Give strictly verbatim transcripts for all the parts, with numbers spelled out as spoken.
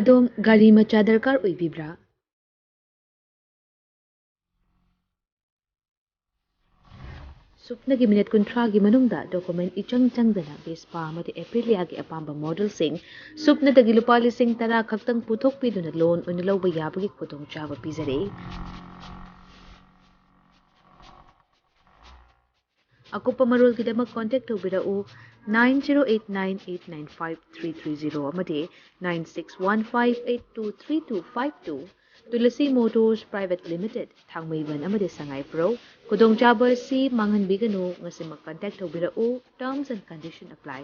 ꯑꯗꯣꯝ ꯒꯥꯔꯤ ꯃꯆꯥ ꯗꯔꯀꯥꯔ ꯑꯣꯏꯕꯤꯕ꯭ꯔꯥ? ꯁꯨꯞꯅꯒꯤ ꯃꯤꯅꯤꯠ ꯀꯨꯟꯊ꯭ꯔꯥꯒꯤ ꯃꯅꯨꯡꯗ ꯗꯣꯀꯨꯃꯦꯟ ꯏꯆꯪ ꯆꯪꯗꯅ ꯚꯦꯁꯄꯥ ꯑꯃꯗꯤ ꯑꯦꯄ꯭ꯔꯤꯂꯤꯌꯥꯒꯤ ꯑꯄꯥꯝꯕ ꯃꯣꯗꯦꯜꯁꯤꯡ ꯁꯨꯞꯅꯗꯒꯤ ꯂꯨꯄꯥ ꯂꯤꯁꯤꯡ ꯇꯔꯥ ꯈꯛꯇꯪ ꯄꯨꯊꯣꯛꯄꯤꯗꯨꯅ ꯂꯣꯟ ꯑꯣꯏꯅ ꯂꯧꯕ ꯌꯥꯕꯒꯤ ꯈꯨꯗꯣꯡꯆꯥꯕ ꯄꯤꯖꯔꯤ꯫ ꯑꯀꯨꯞꯄ ꯃꯔꯣꯜꯒꯤꯗꯃꯛ ꯀꯣꯟꯇꯦꯛ ꯇꯧꯕꯤꯔꯛꯎ, nine zero eight nine eight nine five three three zero ꯑꯃꯗꯤ nine six one five eight two three two five two꯫ Tulsi motors private limited, Thangmeiband ꯑꯃꯗꯤ ꯁꯉꯥꯏꯄ꯭ꯔꯧ꯫ ꯈꯨꯗꯣꯡꯆꯥꯕ ꯑꯁꯤ ꯃꯥꯡꯍꯟꯕꯤꯒꯅꯨ꯫ ꯉꯁꯤꯃꯛ ꯀꯟꯇꯦꯛ ꯇꯧꯕꯤꯔꯛꯎ꯫ Terms and condition apply꯫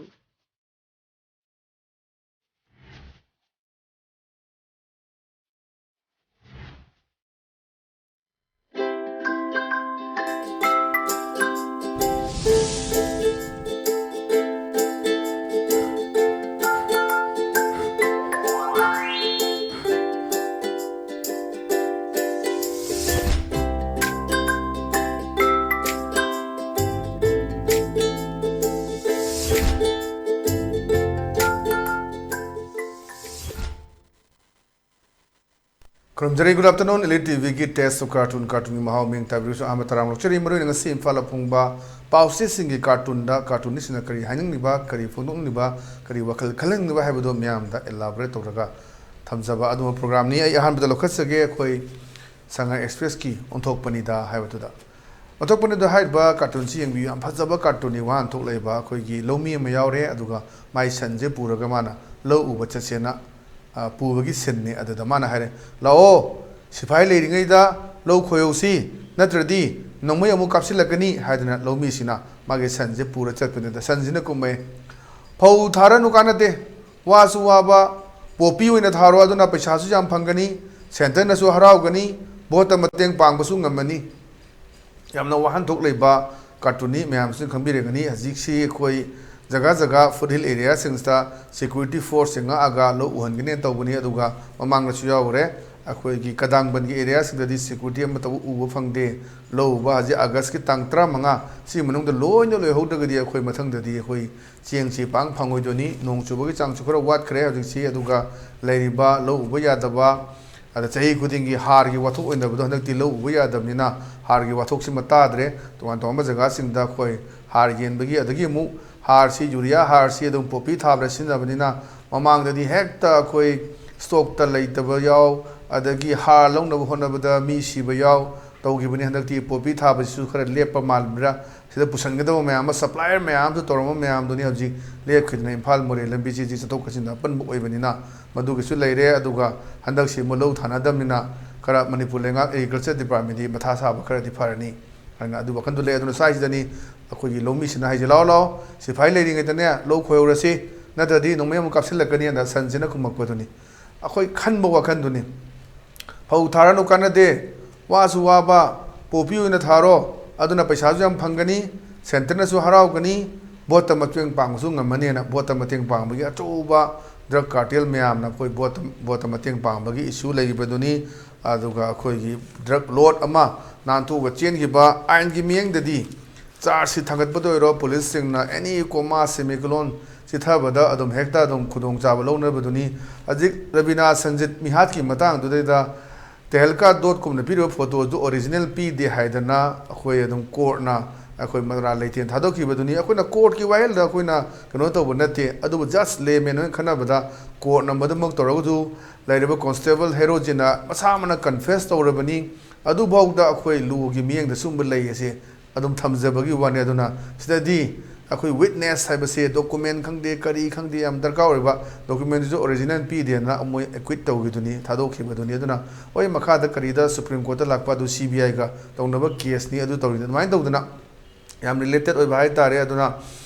ꯈꯨꯔꯨꯝꯖꯔꯤ꯫ Good afternoon, Elite ꯇꯤꯚꯤꯒꯤ Taste of Cartoon, ꯀꯥꯔꯇꯨꯟꯒꯤ ꯃꯍꯥꯎ ꯃꯤꯡ ꯇꯥꯕꯤꯔꯤꯕꯁꯨ ꯑꯍꯥꯟꯕ ꯇꯔꯥꯝꯅ ꯑꯣꯛꯆꯔꯤ꯫ ꯃꯔꯨꯑꯣꯏꯅ ꯉꯁꯤ ꯏꯝꯐꯥꯜꯗ ꯐꯣꯡꯕ ꯄꯥꯎꯆꯦꯁꯤꯡꯒꯤ ꯀꯥꯔꯇꯨꯟꯗ ꯀꯥꯔꯇꯨꯟꯅꯤꯁꯤꯡꯅ ꯀꯔꯤ ꯍꯥꯏꯅꯤꯡꯂꯤꯕ, ꯀꯔꯤ ꯐꯣꯡꯗꯣꯛꯅꯤꯡꯂꯤꯕ, ꯀꯔꯤ ꯋꯥꯈꯜ ꯈꯜꯍꯟꯅꯤꯡꯂꯤꯕ ꯍꯥꯏꯕꯗꯨ ꯃꯤꯌꯥꯝꯗ elaborate ꯇꯧꯔꯒ ꯊꯝꯖꯕ ꯑꯗꯨꯒꯨꯝꯕ programꯅꯤ꯫ ꯑꯩ ꯑꯍꯥꯟꯕꯗ ꯂꯧꯈꯠꯆꯒꯦ, ꯑꯩꯈꯣꯏ ꯁꯉꯥꯏ ꯑꯦꯛꯁꯄ꯭ꯔꯦꯁꯀꯤ ꯑꯣꯟꯊꯣꯛꯄꯅꯤꯗ ꯍꯥꯏꯕꯗꯨꯗ꯫ ꯑꯣꯟꯊꯣꯛꯄꯅꯤꯗ ꯍꯥꯏꯔꯤꯕ ꯀꯥꯔꯇꯨꯟꯁꯤ ꯌꯦꯡꯕꯤꯌꯨ, ꯌꯥꯝ ꯐꯖꯕ ꯀꯥꯔꯇꯨꯟꯅꯤ꯫ ꯋꯥꯍꯟꯊꯣꯛ ꯂꯩꯕ ꯑꯩꯈꯣꯏꯒꯤ ꯂꯧꯃꯤ ꯑꯃ ꯌꯥꯎꯔꯦ, ꯑꯗꯨꯒ ꯃꯥꯏ ꯁꯟꯁꯦ ꯄꯨꯔꯒ ꯃꯥꯅ ꯂꯧ ꯎꯕ ꯆꯠꯁꯦꯅ, ꯑ, ꯄꯨꯕꯒꯤ ꯁꯤꯟꯅꯤ꯫ ꯑꯗꯨꯗ ꯃꯥꯅ ꯍꯥꯏꯔꯦ, "ꯂꯥꯛꯑꯣ, ꯁꯤꯐꯥꯏ ꯂꯩꯔꯤꯉꯩꯗ ꯂꯧ ꯈꯣꯏꯍꯧꯁꯤ, ꯅꯠꯇ꯭ꯔꯗꯤ ꯅꯣꯡꯃꯩ ꯑꯃꯨꯛ ꯀꯥꯞꯁꯤꯜꯂꯛꯀꯅꯤ" ꯍꯥꯏꯗꯅ ꯂꯧꯃꯤꯁꯤꯅ ꯃꯥꯒꯤ ꯁꯟꯁꯦ ꯄꯨꯔ ꯆꯠꯄꯅꯤꯗ ꯁꯟꯁꯤꯅ ꯀꯨꯝꯃꯛꯑꯦ꯫ "ꯐꯧ ꯊꯥꯔꯅꯨ, ꯀꯥꯟꯅꯗꯦ, ꯋꯥꯁꯨ ꯋꯥꯕ, ꯄꯣꯄꯤ ꯑꯣꯏꯅ ꯊꯥꯔꯣ, ꯑꯗꯨꯅ ꯄꯩꯁꯥꯁꯨ ꯌꯥꯝ ꯐꯪꯒꯅꯤ, ꯁꯦꯟꯇꯔꯅꯁꯨ ꯍꯔꯥꯎꯒꯅꯤ, ꯚꯣꯠꯇ ꯃꯇꯦꯡ ꯄꯥꯡꯕꯁꯨ ꯉꯝꯃꯅꯤ"꯫ ꯌꯥꯝꯅ ꯋꯥꯍꯟꯊꯣꯛ ꯂꯩꯕ ꯀꯥꯔꯇꯨꯟꯅꯤ꯫ ꯃꯌꯥꯝꯁꯤꯅ ꯈꯪꯕꯤꯔꯒꯅꯤ, ꯍꯧꯖꯤꯛꯁꯤ ꯑꯩꯈꯣꯏ ꯖꯒꯥ ꯖꯒꯥ foothill areaꯁꯤꯡꯁꯤꯗ security forceꯁꯤꯡ ꯉꯥꯛꯑꯒ ꯂꯧ ꯎꯍꯟꯒꯅꯦꯅ ꯇꯧꯕꯅꯤ, ꯑꯗꯨꯒ ꯃꯃꯥꯡꯗꯁꯨ ꯌꯥꯎꯈ꯭ꯔꯦ꯫ ꯑꯩꯈꯣꯏꯒꯤ ꯀꯗꯥꯡꯕꯟꯒꯤ ꯑꯦꯔꯤꯌꯥꯁꯤꯡꯗꯗꯤ ꯁꯦꯀ꯭ꯌꯨꯔꯤꯇꯤ ꯑꯃꯠꯇꯕꯨ ꯎꯕ ꯐꯪꯗꯦ꯫ ꯂꯧ ꯎꯕ ꯍꯧꯖꯤꯛ ꯑꯥꯒꯁꯀꯤ ꯇꯥꯡ ꯇꯔꯥꯃꯉꯥ ꯁꯤ ꯃꯅꯨꯡꯗ ꯂꯣꯏꯅ ꯂꯣꯏꯍꯧꯗ꯭ꯔꯒꯗꯤ ꯑꯩꯈꯣꯏ ꯃꯊꯪꯗꯗꯤ ꯑꯩꯈꯣꯏ ꯆꯦꯡꯁꯤ ꯄꯥꯡ ꯐꯪꯉꯣꯏꯗꯣꯏꯅꯤ꯫ ꯅꯣꯡ ꯆꯨꯕꯒꯤ ꯆꯥꯡꯁꯨ ꯈꯔ ꯋꯥꯠꯈ꯭ꯔꯦ ꯍꯧꯖꯤꯛꯁꯤ꯫ ꯑꯗꯨꯒ ꯂꯩꯔꯤꯕ ꯂꯧ ꯎꯕ ꯌꯥꯗꯕ, ꯑꯗ ꯆꯍꯤ ꯈꯨꯗꯤꯡꯒꯤ ꯍꯥꯔꯒꯤ ꯋꯥꯊꯣꯛ ꯑꯣꯏꯅꯕꯗꯣ ꯍꯟꯗꯛꯇꯤ ꯂꯧ ꯎꯕ ꯌꯥꯗꯕꯅꯤꯅ ꯍꯥꯔꯒꯤ ꯋꯥꯊꯣꯛꯁꯤꯃ ꯇꯥꯗ꯭ꯔꯦ꯫ ꯇꯣꯉꯥꯟ ꯇꯣꯉꯥꯟꯕ ꯖꯒꯥꯁꯤꯡꯗ ꯑꯩꯈꯣꯏ ꯍꯥꯔ ꯌꯦꯟꯕꯒꯤ, ꯑꯗꯒꯤ ꯑꯃꯨꯛ ꯍꯥꯔꯁꯤ, ꯌꯨꯔꯤꯌꯥ ꯍꯥꯔꯁꯤ ꯑꯗꯨꯝ ꯄꯣꯄꯤ ꯊꯥꯕꯗ ꯁꯤꯖꯤꯟꯅꯕꯅꯤꯅ ꯃꯃꯥꯡꯗꯗꯤ ꯍꯦꯛꯇ ꯑꯩꯈꯣꯏ ꯁ꯭ꯇꯣꯛꯇ ꯂꯩꯇꯕ ꯌꯥꯎ, ꯑꯗꯒꯤ ꯍꯥꯔ ꯂꯧꯅꯕ ꯍꯣꯠꯅꯕꯗ ꯃꯤ ꯁꯤꯕ ꯌꯥꯎ ꯇꯧꯈꯤꯕꯅꯤ꯫ ꯍꯟꯗꯛꯇꯤ ꯄꯣꯄꯤ ꯊꯥꯕꯁꯤꯁꯨ ꯈꯔ ꯂꯦꯞꯄ ꯃꯥꯟꯕ꯭ꯔꯥ, ꯁꯤꯗ ꯄꯨꯁꯟꯒꯗꯕ ꯃꯌꯥꯝ ꯑꯃ, ꯁꯄ꯭ꯂꯥꯏꯌꯔ ꯃꯌꯥꯝ ꯑꯃꯁꯨ ꯇꯧꯔꯝꯕ ꯃꯌꯥꯝꯗꯨꯅꯤ ꯍꯧꯖꯤꯛ ꯂꯦꯞꯈꯤꯗꯅ꯫ ꯏꯝꯐꯥꯜ ꯃꯣꯔꯦ ꯂꯝꯕꯤꯁꯤꯗꯤ ꯆꯠꯊꯣꯛ ꯆꯠꯁꯤꯟꯗ ꯑꯄꯟꯕ ꯑꯣꯏꯕꯅꯤꯅ ꯃꯗꯨꯒꯤꯁꯨ ꯂꯩꯔꯦ꯫ ꯑꯗꯨꯒ ꯍꯟꯗꯛꯁꯤ ꯑꯃꯨꯛ ꯂꯧ ꯊꯥꯅꯗꯕꯅꯤꯅ ꯈꯔ ꯃꯅꯤꯄꯨꯔ ꯂꯩꯉꯥꯛ ꯑꯦꯒ꯭ꯔꯤꯀꯜꯆꯔ ꯗꯤꯄꯥꯔꯠꯃꯦꯟꯗꯤ ꯃꯊꯥ ꯁꯥꯕ ꯈꯔꯗꯤ ꯐꯔꯅꯤ꯫ ꯑꯗꯨꯅ ꯑꯗꯨ ꯋꯥꯈꯟꯗꯨ ꯂꯩ꯫ ꯑꯗꯨꯅ ꯁ꯭ꯋꯥꯏꯁꯤꯗꯅꯤ ꯑꯩꯈꯣꯏꯒꯤ ꯂꯧꯃꯤꯁꯤꯅ ꯍꯥꯏꯁꯦ, "ꯂꯥꯛꯑꯣ, ꯂꯥꯛꯑꯣ, ꯁꯤꯐꯥꯏ ꯂꯩꯔꯤꯉꯩꯗꯅꯦ ꯂꯧ ꯈꯣꯏꯍꯧꯔꯁꯤ, ꯅꯠꯇ꯭ꯔꯗꯤ ꯅꯣꯡꯃꯩ ꯑꯃꯨꯛ ꯀꯥꯞꯁꯤꯜꯂꯛꯀꯅꯤ" ꯑꯅ ꯁꯟꯁꯤꯅ ꯈꯨꯝꯃꯛꯄꯗꯨꯅꯤ꯫ ꯑꯩꯈꯣꯏ ꯈꯟꯕ ꯋꯥꯈꯟꯗꯨꯅꯤ꯫ "ꯐꯧ ꯊꯥꯔꯅꯨ, ꯀꯥꯟꯅꯗꯦ, ꯋꯥꯁꯨ ꯋꯥꯕ, ꯄꯣꯄꯤ ꯑꯣꯏꯅ ꯊꯥꯔꯣ, ꯑꯗꯨꯅ ꯄꯩꯁꯥꯁꯨ ꯌꯥꯝ ꯐꯪꯒꯅꯤ, ꯁꯦꯟꯇꯔꯅꯁꯨ ꯍꯔꯥꯎꯒꯅꯤ, ꯚꯣꯠꯇ ꯃꯇꯦꯡ ꯄꯥꯡꯕꯁꯨ ꯉꯝꯃꯅꯤꯅ" ꯚꯣꯠꯇ ꯃꯇꯦꯡ ꯄꯥꯡꯕꯒꯤ ꯑꯆꯧꯕ ꯗ꯭ꯔꯒ ꯀꯥꯔꯇꯦꯜ ꯃꯌꯥꯝꯅ ꯑꯩꯈꯣꯏ ꯚꯣꯠꯇ, ꯚꯣꯠꯇ ꯃꯇꯦꯡ ꯄꯥꯡꯕꯒꯤ ꯏꯁꯨ ꯂꯩꯔꯤꯕꯗꯨꯅꯤ꯫ ꯑꯗꯨꯒ ꯑꯩꯈꯣꯏꯒꯤ ꯗ꯭ꯔꯒ ꯂꯣꯠ ꯑꯃ ꯅꯥꯟꯊꯣꯛꯑꯒ ꯆꯦꯟꯈꯤꯕ, ꯑꯥꯏꯟꯒꯤ ꯃꯤꯠꯌꯦꯡꯗꯗꯤ ꯆꯥꯔꯖꯁꯤ ꯊꯥꯡꯒꯠꯄꯗ ꯑꯣꯏꯔꯣ, ꯄꯨꯂꯤꯁꯁꯤꯡꯅ ꯑꯦꯅꯤ ꯀꯣꯃꯥ, ꯁꯦꯃꯤꯀꯣꯂꯣꯟ ꯆꯤꯊꯕꯗ ꯑꯗꯨꯝ ꯍꯦꯛꯇ ꯑꯗꯨꯝ ꯈꯨꯗꯣꯡꯆꯥꯕ ꯂꯧꯅꯕꯗꯨꯅꯤ꯫ ꯍꯧꯖꯤꯛ ꯔꯕꯤꯅꯥ ꯁꯟꯖꯤꯠ ꯃꯤꯍꯥꯠꯀꯤ ꯃꯇꯥꯡꯗꯨꯗꯩꯗ ꯇꯦꯍꯜꯀꯥ ꯗꯣꯠ ꯀꯣꯝꯅ ꯄꯤꯔꯤꯕ ꯐꯣꯇꯣꯗꯨ ꯑꯣꯔꯤꯖꯤꯅꯦꯜ ꯄꯤꯗꯦ ꯍꯥꯏꯗꯅ ꯑꯩꯈꯣꯏ ꯑꯗꯨꯝ ꯀꯣꯔꯠꯅ ꯑꯩꯈꯣꯏ ꯃꯔꯥꯜ ꯂꯩꯇꯦꯅ ꯊꯥꯗꯣꯛꯈꯤꯕꯗꯨꯅꯤ꯫ ꯑꯩꯈꯣꯏꯅ ꯀꯣꯔꯠꯀꯤ ꯋꯥꯌꯦꯜꯗ ꯑꯩꯈꯣꯏꯅ ꯀꯩꯅꯣ ꯇꯧꯕ ꯅꯠꯇꯦ, ꯑꯗꯨꯕꯨ ꯖꯁ ꯂꯦꯃꯦꯟ ꯑꯣꯏꯅ ꯈꯟꯅꯕꯗ ꯀꯣꯔꯠꯅ ꯃꯗꯨꯃꯛ ꯇꯧꯔꯒꯁꯨ ꯂꯩꯔꯤꯕ ꯀꯣꯟꯁꯇꯦꯕꯜ ꯍꯦꯔꯣꯖꯤꯅ ꯃꯁꯥꯃꯛꯅ ꯀꯟꯐꯦꯁ ꯇꯧꯔꯕꯅꯤ꯫ ꯑꯗꯨꯐꯥꯎꯗ ꯑꯩꯈꯣꯏ ꯂꯣꯒꯤ ꯃꯤꯠꯌꯦꯡꯗ ꯁꯨꯝꯕ ꯂꯩ ꯑꯁꯦ ꯑꯗꯨꯝ ꯊꯝꯖꯕꯒꯤ ꯋꯥꯅꯤ꯫ ꯑꯗꯨꯅ ꯁꯤꯗꯗꯤ ꯑꯩꯈꯣꯏ ꯋꯤꯠꯅꯦꯁ ꯍꯥꯏꯕꯁꯦ ꯗꯣꯀꯨꯃꯦꯟ ꯈꯪꯗꯦ, ꯀꯔꯤ ꯈꯪꯗꯦ, ꯌꯥꯝ ꯗꯔꯀꯥꯔ ꯑꯣꯏꯕ, ꯗꯣꯀꯨꯃꯦꯟꯗꯨꯁꯨ ꯑꯣꯔꯤꯖꯤꯅꯦꯜ ꯄꯤꯗꯦꯅ ꯃꯣꯏ ꯑꯦꯀ꯭ꯋꯤꯠ ꯇꯧꯈꯤꯗꯨꯅꯤ, ꯊꯥꯗꯣꯛꯈꯤꯕꯗꯨꯅꯤ꯫ ꯑꯗꯨꯅ ꯍꯣꯏ, ꯃꯈꯥꯗ ꯀꯔꯤꯗ ꯁꯨꯄ꯭ꯔꯤꯝ ꯀꯣꯔꯠꯇ ꯂꯥꯛꯄ ꯑꯗꯨ ꯁꯤ ꯕꯤ ꯑꯥꯏꯒ ꯇꯧꯅꯕ ꯀꯦꯁꯅꯤ, ꯑꯗꯨ ꯇꯧꯔꯤꯅꯤ, ꯑꯗꯨꯃꯥꯏꯅ ꯇꯧꯗꯅ ꯌꯥꯝ ꯔꯤꯂꯦꯇꯦꯠ ꯑꯣꯏꯕ ꯍꯥꯏꯇꯥꯔꯦ꯫ ꯑꯗꯨꯅ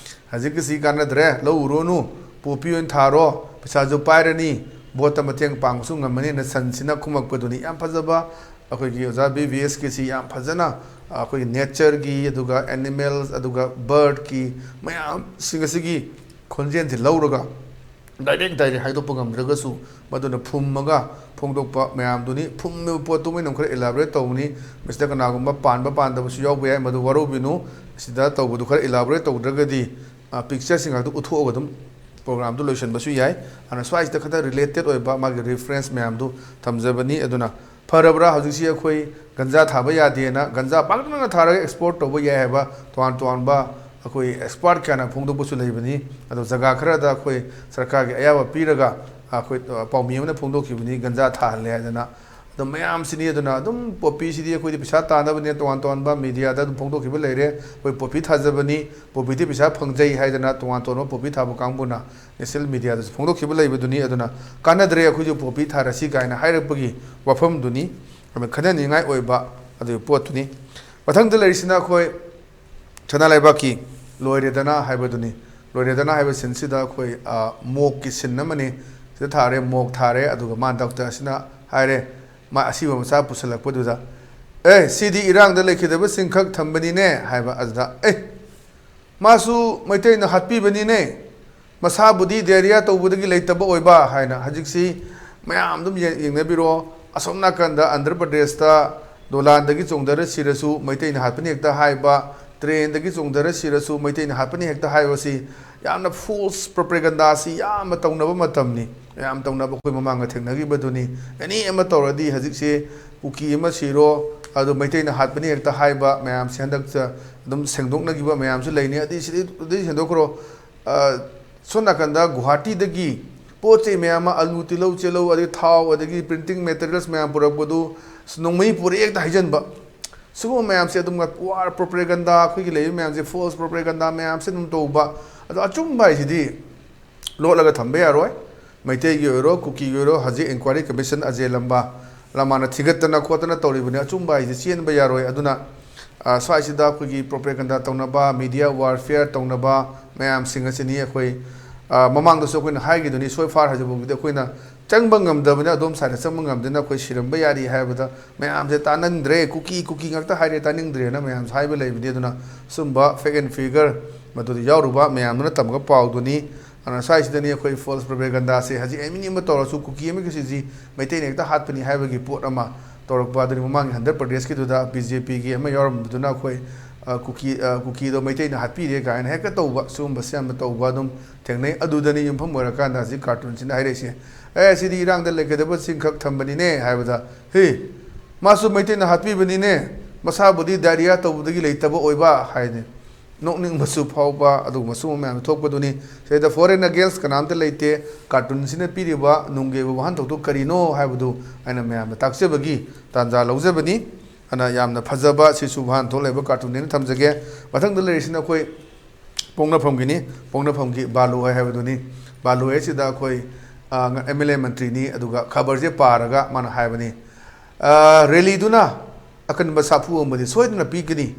ꯍꯧꯖꯤꯛꯀꯤꯁꯤ ꯀꯥꯟꯅꯗ꯭ꯔꯦ, ꯂꯧ ꯎꯔꯨꯅꯨ, ꯄꯣꯄꯤ ꯑꯣꯏꯅ ꯊꯥꯔꯣ, ꯄꯩꯁꯥꯁꯨ ꯄꯥꯏꯔꯅꯤ, ꯚꯣꯠꯇ ꯃꯇꯦꯡ ꯄꯥꯡꯕꯁꯨ ꯉꯝꯃꯅꯤꯅ ꯁꯟꯁꯤꯅ ꯈꯨꯝꯃꯛꯄꯗꯨꯅꯤ꯫ ꯌꯥꯝ ꯐꯖꯕ ꯑꯩꯈꯣꯏꯒꯤ ꯑꯣꯖꯥ ꯕꯤ ꯚꯤ ꯑꯦꯁꯀꯤꯁꯤ ꯌꯥꯝ ꯐꯖꯅ ꯑꯩꯈꯣꯏꯒꯤ ꯅꯦꯆꯔꯒꯤ, ꯑꯗꯨꯒ ꯑꯦꯅꯤꯃꯦꯜꯁ, ꯑꯗꯨꯒ ꯕꯔꯗꯀꯤ ꯃꯌꯥꯝꯁꯤꯡ ꯑꯁꯤꯒꯤ ꯈꯣꯟꯖꯦꯜꯁꯤ ꯂꯧꯔꯒ ꯗꯥꯏꯔꯦꯛ ꯗꯥꯏꯔꯦꯛ ꯍꯥꯏꯗꯣꯛꯄ ꯉꯝꯗ꯭ꯔꯒꯁꯨ, ꯃꯗꯨꯅ ꯐꯨꯝꯃꯒ ꯐꯣꯡꯗꯣꯛꯄ ꯃꯌꯥꯝꯗꯨꯅꯤ꯫ ꯐꯨꯝꯃꯤꯕ ꯄꯣꯠꯇꯨꯃ ꯑꯩꯅ ꯈꯔ ꯏꯂꯥꯕꯣꯔꯦꯠ ꯇꯧꯕꯅꯤ꯫ ꯃꯁꯤꯗ ꯀꯅꯥꯒꯨꯝꯕ ꯄꯥꯟꯕ ꯄꯥꯟꯗꯕꯁꯨ ꯌꯥꯎꯕ ꯌꯥꯏ, ꯃꯗꯨ ꯋꯥꯔꯧꯕꯤꯅꯨ꯫ ꯁꯤꯗ ꯇꯧꯕꯗꯨ ꯈꯔ ꯏꯂꯥꯕꯣꯔꯦꯠ ꯇꯧꯗ꯭ꯔꯒꯗꯤ, ꯑ, ꯄꯤꯛꯆꯔꯁꯤꯡ ꯈꯛꯇ ꯎꯠꯊꯣꯛꯑꯒ ꯑꯗꯨꯝ ꯄ꯭ꯔꯣꯒ꯭ꯔꯥꯝꯗꯨ ꯂꯣꯏꯁꯤꯟꯕꯁꯨ ꯌꯥꯏ꯫ ꯑꯗꯨꯅ ꯁ꯭ꯋꯥꯏꯁꯤꯗ ꯈꯛꯇ ꯔꯤꯂꯦꯇꯦꯠ ꯑꯣꯏꯕ ꯃꯥꯒꯤ ꯔꯤꯐꯔꯦꯟꯁ ꯃꯌꯥꯝꯗꯨ ꯊꯝꯖꯕꯅꯤ꯫ ꯑꯗꯨꯅ ꯐꯔꯕ꯭ꯔꯥ ꯍꯧꯖꯤꯛꯁꯤ ꯑꯩꯈꯣꯏ ꯒꯟꯖꯥ ꯊꯥꯕ ꯌꯥꯗꯦꯅ, ꯒꯟꯖꯥ ꯄꯥꯛꯇꯛꯅꯅ ꯊꯥꯔꯒ ꯑꯦꯛꯁꯄꯣꯔꯠ ꯇꯧꯕ ꯌꯥꯏ ꯍꯥꯏꯕ ꯇꯣꯉꯥꯟ ꯇꯣꯉꯥꯟꯕ ꯑꯩꯈꯣꯏ ꯑꯦꯛꯁꯄꯥꯔꯠ ꯀꯌꯥꯅ ꯐꯣꯡꯗꯣꯛꯄꯁꯨ ꯂꯩꯕꯅꯤ꯫ ꯑꯗꯣ ꯖꯒꯥ ꯈꯔꯗ ꯑꯩꯈꯣꯏ ꯁꯔꯀꯥꯔꯒꯤ ꯑꯌꯥꯕ ꯄꯤꯔꯒ ꯑꯩꯈꯣꯏ ꯄꯥꯎꯃꯤ ꯑꯃꯅ ꯐꯣꯡꯗꯣꯛꯈꯤꯕꯅꯤ, ꯒꯟꯖꯥ ꯊꯥꯍꯜꯂꯦ ꯍꯥꯏꯗꯅ꯫ ꯑꯗꯨꯝ ꯃꯌꯥꯝꯁꯤꯅꯤ꯫ ꯑꯗꯨꯅ ꯑꯗꯨꯝ ꯄꯣꯄꯤꯁꯤꯗꯤ ꯑꯩꯈꯣꯏꯗꯤ ꯄꯩꯁꯥ ꯇꯥꯟꯅꯕꯅꯦ, ꯇꯣꯉꯥꯟ ꯇꯣꯉꯥꯟꯕ ꯃꯦꯗꯤꯌꯥꯗ ꯑꯗꯨꯝ ꯐꯣꯡꯗꯣꯛꯈꯤꯕ ꯂꯩꯔꯦ꯫ ꯑꯩꯈꯣꯏ ꯄꯣꯄꯤ ꯊꯥꯖꯕꯅꯤ, ꯄꯣꯄꯤꯗꯤ ꯄꯩꯁꯥ ꯐꯪꯖꯩ ꯍꯥꯏꯗꯅ ꯇꯣꯉꯥꯟ ꯇꯣꯉꯥꯟꯕ ꯄꯣꯄꯤ ꯊꯥꯕ ꯀꯥꯡꯕꯨꯅ ꯅꯦꯁꯅꯦꯜ ꯃꯦꯗꯤꯌꯥꯗꯁꯨ ꯐꯣꯡꯗꯣꯛꯈꯤꯕ ꯂꯩꯕꯗꯨꯅꯤ꯫ ꯑꯗꯨꯅ ꯀꯥꯟꯅꯗ꯭ꯔꯦ, ꯑꯩꯈꯣꯏꯁꯨ ꯄꯣꯄꯤ ꯊꯥꯔꯁꯤ ꯀꯥꯏꯅ ꯍꯥꯏꯔꯛꯄꯒꯤ ꯋꯥꯐꯝꯗꯨꯅꯤ꯫ ꯑꯗꯨꯅ ꯈꯟꯅꯅꯤꯡꯉꯥꯏ ꯑꯣꯏꯕ ꯑꯗꯨꯒꯤ ꯄꯣꯠꯇꯨꯅꯤ꯫ ꯃꯊꯪꯗ ꯂꯩꯔꯤꯁꯤꯅ ꯑꯩꯈꯣꯏ ꯁꯅꯥ ꯂꯩꯕꯥꯛꯀꯤ ꯂꯣꯏꯔꯦꯗꯅ ꯍꯥꯏꯕꯗꯨꯅꯤ꯫ ꯂꯣꯏꯔꯦꯗꯅ ꯍꯥꯏꯕ ꯁꯤꯟꯁꯤꯗ ꯑꯩꯈꯣꯏ, ꯑ, ꯃꯣꯛꯀꯤ ꯁꯤꯟ ꯑꯃꯅꯤ꯫ ꯁꯤꯗ ꯊꯥꯔꯦ, ꯃꯣꯛ ꯊꯥꯔꯦ, ꯑꯗꯨꯒ ꯃꯥ ꯗꯥꯛꯇꯔ ꯑꯁꯤꯅ ꯍꯥꯏꯔꯦ, ꯃꯥ ꯑꯁꯤꯕ ꯃꯆꯥ ꯄꯨꯁꯜꯂꯛꯄꯗꯨꯗ, "ꯑꯦ, ꯁꯤꯗꯤ ꯏꯔꯥꯡꯗ ꯂꯩꯈꯤꯗꯕꯁꯤꯡꯈꯛ ꯊꯝꯕꯅꯤꯅꯦ" ꯍꯥꯏꯕ꯫ ꯑꯗꯨꯗ, "ꯑꯦ, ꯃꯥꯁꯨ ꯃꯩꯇꯩꯅ ꯍꯥꯠꯄꯤꯕꯅꯤꯅꯦ, ꯃꯁꯥꯕꯨꯗꯤ ꯗꯥꯏꯔꯤꯌꯥ ꯇꯧꯕꯗꯒꯤ ꯂꯩꯇꯕ ꯑꯣꯏꯕ" ꯍꯥꯏꯅ꯫ ꯍꯧꯖꯤꯛꯁꯤ ꯃꯌꯥꯝ ꯑꯗꯨꯝ ꯌꯦꯡ-, ꯌꯦꯡꯅꯕꯤꯔꯣ꯫ ꯑꯁꯣꯝ ꯅꯥꯀꯟꯗ ꯑꯟꯙ꯭ꯔ ꯄ꯭ꯔꯗꯦꯁꯇ ꯗꯣꯂꯥꯟꯗꯒꯤ ꯆꯣꯡꯊꯔ ꯁꯤꯔꯁꯨ ꯃꯩꯇꯩꯅ ꯍꯥꯠꯄꯅꯤ ꯍꯦꯛꯇ ꯍꯥꯏꯕ, ꯇ꯭ꯔꯦꯟꯗꯒꯤ ꯆꯣꯡꯊꯔ ꯁꯤꯔꯁꯨ ꯃꯩꯇꯩꯅ ꯍꯥꯠꯄꯅꯤ ꯍꯦꯛꯇ ꯍꯥꯏꯕꯁꯤ ꯌꯥꯝꯅ ꯐꯣꯜꯁ ꯄ꯭ꯔꯣꯄꯦꯒꯟꯗꯥꯁꯤ ꯌꯥꯝꯅ ꯇꯧꯅꯕ ꯃꯇꯝꯅꯤ꯫ ꯌꯥꯝ ꯇꯧꯅꯕ ꯑꯩꯈꯣꯏ ꯃꯃꯥꯡꯗ ꯊꯦꯡꯅꯈꯤꯕꯗꯨꯅꯤ꯫ ꯑꯦꯅꯤ ꯑꯃ ꯇꯧꯔꯗꯤ ꯍꯧꯖꯤꯛꯁꯦ ꯀꯨꯀꯤ ꯑꯃ ꯁꯤꯔꯣ, ꯑꯗꯨ ꯃꯩꯇꯩꯅ ꯍꯥꯠꯄꯅꯤ ꯍꯦꯛꯇ ꯍꯥꯏꯕ ꯃꯌꯥꯝꯁꯦ ꯍꯟꯗꯛꯇ ꯑꯗꯨꯝ ꯁꯦꯡꯗꯣꯛꯅꯈꯤꯕ ꯃꯌꯥꯝꯁꯨ ꯂꯩꯅꯤ꯫ ꯑꯗꯩ ꯁꯤꯗꯩ, ꯑꯗꯩ ꯁꯦꯡꯗꯣꯛꯈ꯭ꯔꯣ꯫ ꯑ, ꯁꯣꯝ ꯅꯥꯀꯟꯗ ꯒꯨꯍꯥꯇꯤꯗꯒꯤ ꯄꯣꯠ ꯆꯩ ꯃꯌꯥꯝ ꯑꯃ, ꯑꯂꯨ, ꯇꯤꯜꯍꯧ, ꯆꯦꯜꯍꯧ, ꯑꯗꯒꯤ ꯊꯥꯎ, ꯑꯗꯒꯤ ꯄ꯭ꯔꯤꯟꯇꯤꯡ ꯃꯦꯇꯔꯤꯌꯦꯜꯁ ꯃꯌꯥꯝ ꯄꯨꯔꯛꯄꯗꯨ, ꯑꯁ, ꯅꯣꯡꯃꯩ ꯄꯨꯔꯛꯑꯦ ꯍꯦꯛꯇ ꯍꯥꯏꯖꯟꯕ꯫ ꯁꯤꯒꯨꯝꯕ ꯃꯌꯥꯝꯁꯦ ꯑꯗꯨꯝ ꯋꯥꯔ ꯄ꯭ꯔꯣꯄꯦꯒꯟꯗꯥ, ꯑꯩꯈꯣꯏꯒꯤ ꯂꯩꯔꯤꯕ ꯃꯌꯥꯝꯁꯦ ꯐꯣꯜꯁ ꯄ꯭ꯔꯣꯄꯦꯒꯟꯗꯥ ꯃꯌꯥꯝꯁꯦ ꯑꯗꯨꯝ ꯇꯧꯕ꯫ ꯑꯗꯣ ꯑꯆꯨꯝꯕ ꯍꯥꯏꯁꯤꯗꯤ ꯂꯣꯠꯂꯒ ꯊꯝꯕ ꯌꯥꯔꯣꯏ꯫ ꯃꯩꯇꯩꯒꯤ ꯑꯣꯏꯔꯣ, ꯀꯨꯀꯤꯒꯤ ꯑꯣꯏꯔꯣ, ꯍꯧꯖꯤꯛ ꯏꯟꯀ꯭ꯋꯥꯏꯔꯤ ꯀꯃꯤꯁꯟ ꯑꯖꯦ ꯂꯝꯕꯥ ꯂꯃꯥꯅ ꯊꯤꯒꯠꯇꯅ ꯈꯣꯠꯇꯅ ꯇꯧꯔꯤꯕꯅꯤ꯫ ꯑꯆꯨꯝꯕ ꯍꯥꯏꯁꯦ ꯆꯦꯟꯕ ꯌꯥꯔꯣꯏ꯫ ꯑꯗꯨꯅ, ꯑ, ꯁ꯭ꯋꯥꯏꯁꯤꯗ ꯑꯩꯈꯣꯏꯒꯤ ꯄ꯭ꯔꯣꯄꯦꯒꯟꯗꯥ ꯇꯧꯅꯕ, ꯃꯤꯗꯤꯌꯥ ꯋꯥꯔꯐꯤꯌꯔ ꯇꯧꯅꯕ ꯃꯌꯥꯝꯁꯤꯡ ꯑꯁꯤꯅꯤ꯫ ꯑꯩꯈꯣꯏ, ꯑ, ꯃꯃꯥꯡꯗꯁꯨ ꯑꯩꯈꯣꯏꯅ ꯍꯥꯏꯈꯤꯗꯨꯅꯤ, ꯁꯣꯏ ꯐꯥꯔ ꯍꯧꯖꯤꯛꯐꯥꯎꯒꯤꯗꯤ ꯑꯩꯈꯣꯏꯅ ꯆꯪꯕ ꯉꯝꯗꯕꯅꯤꯅ, ꯑꯗꯣꯝ ꯁꯥꯏꯗ ꯆꯪꯕ ꯉꯝꯗꯅ ꯑꯩꯈꯣꯏ ꯁꯤꯔꯝꯕ ꯌꯥꯔꯤ ꯍꯥꯏꯕꯗ ꯃꯌꯥꯝꯁꯦ ꯇꯥꯅꯤꯡꯗ꯭ꯔꯦ, ꯀꯨꯀꯤ, ꯀꯨꯀꯤ ꯉꯥꯛꯇ ꯍꯥꯏꯔꯦ, ꯇꯥꯅꯤꯡꯗ꯭ꯔꯦꯅ ꯃꯌꯥꯝꯁꯨ ꯍꯥꯏꯕ ꯂꯩꯕꯅꯤ꯫ ꯑꯗꯨꯅ ꯁꯨꯝꯕ ꯐꯦꯛ ꯑꯦꯟ ꯐꯤꯒꯔ ꯃꯗꯨꯗ ꯌꯥꯎꯔꯨꯕ ꯃꯌꯥꯝꯗꯨꯅ ꯇꯝꯕ ꯄꯥꯎꯗꯨꯅꯤ꯫ ꯑꯗꯨꯅ ꯁ꯭ꯋꯥꯏꯁꯤꯗꯅꯤ ꯑꯩꯈꯣꯏ false propagandaꯁꯦ, ꯍꯧꯖꯤꯛ ꯑꯦꯅꯤ ꯑꯃ ꯇꯧꯔꯁꯨ ꯀꯨꯀꯤ ꯑꯃꯒꯤꯁꯤꯗꯤ ꯃꯩꯇꯩꯅ ꯍꯦꯛꯇ ꯍꯥꯠꯄꯅꯤ ꯍꯥꯏꯕꯒꯤ ꯄꯣꯠ ꯑꯃ ꯇꯧꯔꯛꯄ꯫ ꯑꯗꯨꯅꯤ ꯃꯃꯥꯡꯒꯤ ꯍꯟꯗ꯭ꯔꯠ ꯄ꯭ꯔꯗꯦꯁꯀꯤꯗꯨꯗ ꯕꯤ ꯖꯦ ꯄꯤꯒꯤ ꯑꯃ ꯌꯥꯎꯔꯝꯕꯗꯨꯅ ꯑꯩꯈꯣꯏ, ꯑ, ꯀꯨꯀꯤ, ꯑ, ꯀꯨꯀꯤꯗꯣ ꯃꯩꯇꯩꯅ ꯍꯥꯠꯄꯤꯔꯦ ꯀꯥꯏꯅ ꯍꯦꯛꯇ ꯇꯧꯕ, ꯁꯤꯒꯨꯝꯕꯁꯦ ꯌꯥꯝꯅ ꯇꯧꯕ ꯑꯗꯨꯝ ꯊꯦꯡꯅꯩ꯫ ꯑꯗꯨꯗꯅꯤ ꯌꯨꯝꯐꯝ ꯑꯣꯏꯔꯀꯥꯟꯗ ꯍꯧꯖꯤꯛ ꯀꯥꯔꯇꯨꯟꯁꯤꯅ ꯍꯥꯏꯔꯛꯏꯁꯦ, "ꯑꯦ, ꯁꯤꯗꯤ ꯏꯔꯥꯡꯗ ꯂꯩꯒꯗꯕꯁꯤꯡꯈꯛ ꯊꯝꯕꯅꯤꯅꯦ" ꯍꯥꯏꯕꯗ, "ꯍꯦ, ꯃꯥꯁꯨ ꯃꯩꯇꯩꯅ ꯍꯥꯠꯄꯤꯕꯅꯤꯅꯦ, ꯃꯁꯥꯕꯨꯗꯤ diarrhea ꯇꯧꯕꯗꯒꯤ ꯂꯩꯇꯕ ꯑꯣꯏꯕ" ꯍꯥꯏꯅꯤ꯫ ꯅꯣꯛꯅꯤꯡꯕꯁꯨ ꯐꯥꯎꯕ ꯑꯗꯨꯒꯨꯝꯕ ꯁꯤꯒꯨꯝꯕ ꯃꯌꯥꯝ ꯊꯣꯛꯄꯗꯨꯅꯤ꯫ ꯁꯤꯗꯩꯗ foreign against ꯀꯅꯥꯝꯇ ꯂꯩꯇꯦ꯫ ꯀꯥꯔꯇꯨꯟꯁꯤꯅ ꯄꯤꯔꯤꯕ ꯅꯨꯡꯒꯤ ꯑꯣꯏꯕ ꯋꯥꯍꯟꯊꯣꯛꯇꯨ ꯀꯔꯤꯅꯣ ꯍꯥꯏꯕꯗꯨ ꯑꯩꯅ ꯃꯌꯥꯝꯗ ꯇꯥꯛꯆꯕꯒꯤ ꯇꯥꯟꯖꯥ ꯂꯧꯖꯕꯅꯤ꯫ ꯑꯗꯨꯅ ꯌꯥꯝꯅ ꯐꯖꯕ ꯁꯤꯁꯨ ꯋꯥꯍꯟꯊꯣꯛ ꯂꯩꯕ ꯀꯥꯔꯇꯨꯟꯅꯦꯅ ꯊꯝꯖꯒꯦ꯫ ꯃꯊꯪꯗ ꯂꯩꯔꯤꯁꯤꯅ ꯑꯩꯈꯣꯏ ꯄꯣꯛꯅꯐꯝꯒꯤꯅꯤ꯫ ꯄꯣꯛꯅꯐꯝꯒꯤ ꯕꯥꯂꯨ ꯍꯥꯏ ꯍꯥꯏꯕꯗꯨꯅꯤ꯫ ꯕꯥꯂꯨ ꯍꯥꯏꯁꯤꯗ ꯑꯩꯈꯣꯏ, ꯑ, ꯑꯦꯝ ꯑꯦꯜ ꯑꯦ ꯃꯟꯇ꯭ꯔꯤꯅꯤ꯫ ꯑꯗꯨꯒ ꯈꯕꯔꯁꯦ ꯄꯥꯔꯒ ꯃꯥꯅ ꯍꯥꯏꯕꯅꯤ, ꯑ, ꯔꯦꯂꯤꯗꯨꯅ ꯑꯀꯟꯕ ꯁꯥꯐꯨ ꯑꯃꯗꯤ ꯁꯣꯏꯗꯅ ꯄꯤꯒꯅꯤ꯫